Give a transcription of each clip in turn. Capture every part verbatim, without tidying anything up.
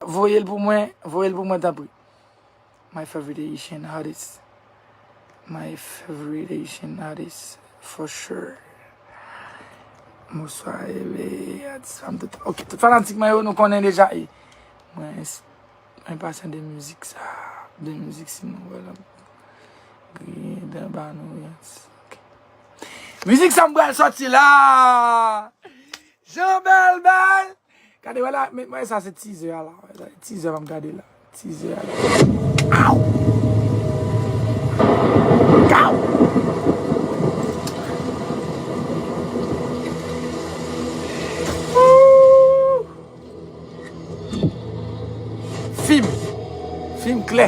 Voye l pou mwen, voye l pou mwen, tanpri. My favorite Haitian artist. My favorite Haitian artist, for sure. Bonswa, e, e, atis pa m tout. Ok, tout fanatik mwen yo, nou konnen deja, e. Mwen, mwen enpasyan de mizik sa, de mizik si nou wè l ap griyen dan ba nou, yes. Ok. Mizik sa m pral sòti la! Jan bèl bèl! Gade, wè la, men, men sa se teaser a la. Wè la, teaser a m gade la. Teaser a la. Aw! Kaw! Woo! Fim. Fim klè.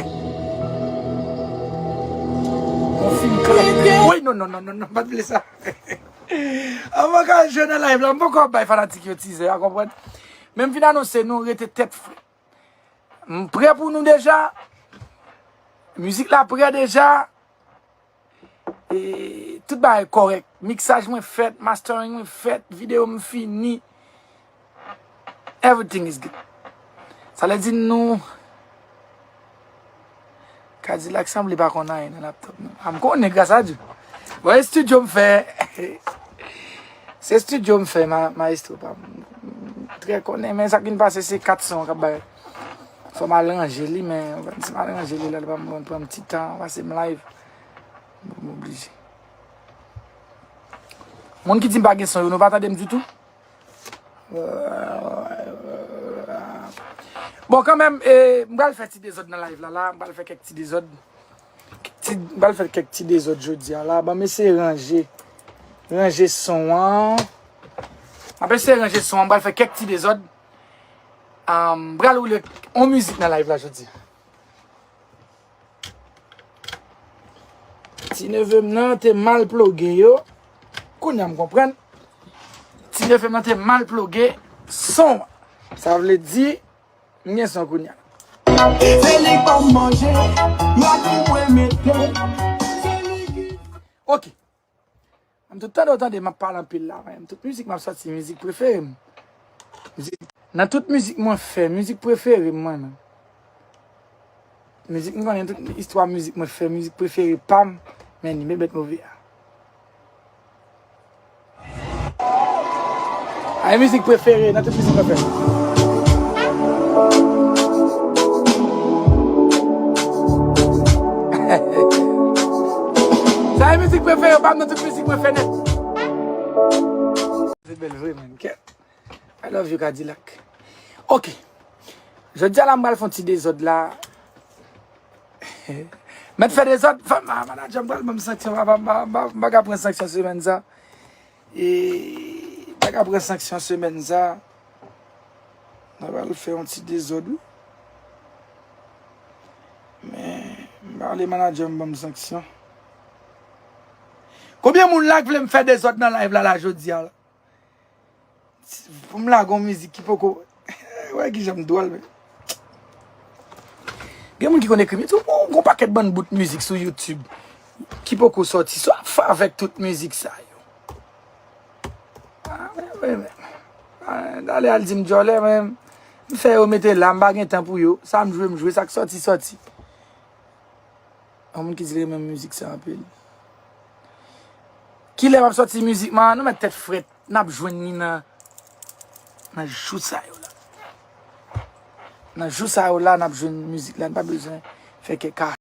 Yon fim klè. Woy, non, non, non, non, non, pa t vle sa. Anvan ka jwe nan live la, m poko ap bay fanatik yo teaser a, konprann? Men m fin anonse nou, rete tèt frèt. M prè pou nou deja. Mizik la prè deja. E tout bagay kòrèk. Miksaj mwen fèt, mastering mwen fèt, videyo m fini. Everything is good. Sa vle di nou Kadilak sanble pa konn anyen nan laptop non. A m konnen gras a Dye. Bon, e estidyo m fè. Se estidyo m fè, ma, maestro pa m. Trè konnen, men sa k vin pase se kat son k ap bay. Fò m al ranje li, men si m al ranje li la, li pa m pran m ti tan, pase m live. Bon, m oblije. Moun ki di m pa gen son yo, nou pa tande m ditou? Bon, kanmenm, e, m pral fè ti dezòd nan live la, la. M pral fè kèk ti dezòd. Ti, m pral fè kèk ti dezòd jodi a, la. Ban m eseye ranje, ranje son an. M ap eseye ranje son an, m pral fè kèk ti dezòd. Ah, m pral woule yon mizik nan live la jodi a. Ti neve m nan te mal ploge yo. Kounye a m konprann. Ti neve m nan te mal ploge son an. Sa vle di, m gen son kounye a. Se li k ban m manje, lòt ou mwen mete. Se li ki... Ok. M tout tande w tande m ap pale anpil la, men tout mizik m ap sòti, mizik prefere m. Mizik, nan tout mizik mwen fè, mizik prefere m, mwen menm. Mizik m konnen tout istwa mizik mwen fè, mizik prefere pa m, men li, men bèt move a. A, e mizik prefere nan tout mizik mwen fè. Sa e mizik prefere pa m nan tout mizik mwen fè nèt. Se bèl vre, man. Kèt. I love you, Kadilak. Ok. Jodi a la, m pral fè yon ti dezòd la. Mèt fè dezòd, fè, ma, manager m pral ban m sanksyon, m pa, m pa, m pa, m pa ka pran sanksyon semèn sa. E, m pa ka pran sanksyon semèn sa. M pral fè yon ti dezòd, wi. Men, m pa vle manager m ban m sanksyon. Konbyen moun la k vle m fè dezòd nan live la, la, jodi a la? Pou m lage yon mizik ki poko, wè kijan m dwòl, men. Gen moun ki konn ekri m, di, "Ou gon pakèt bann bout mizik sou YouTube ki poko sòti. Sa w ap fè avèk tout mizik sa yo?" Ah, men, men, men. Ah, dale al di m djòlè, men. M fè yo mete la, m pa gen tan pou yo. Sa m jwe, m jwe. Sa k sòti, sòti. Yon moun ki di l renmen mizik sa anpil. Kilè m ap sòti mizik man? Nou mèt tèt frèt. N ap jwenn li nan, nan jou sa yo la. Nan jou sa yo la, n ap jwenn mizik la. N pa bezwen fè kè ka.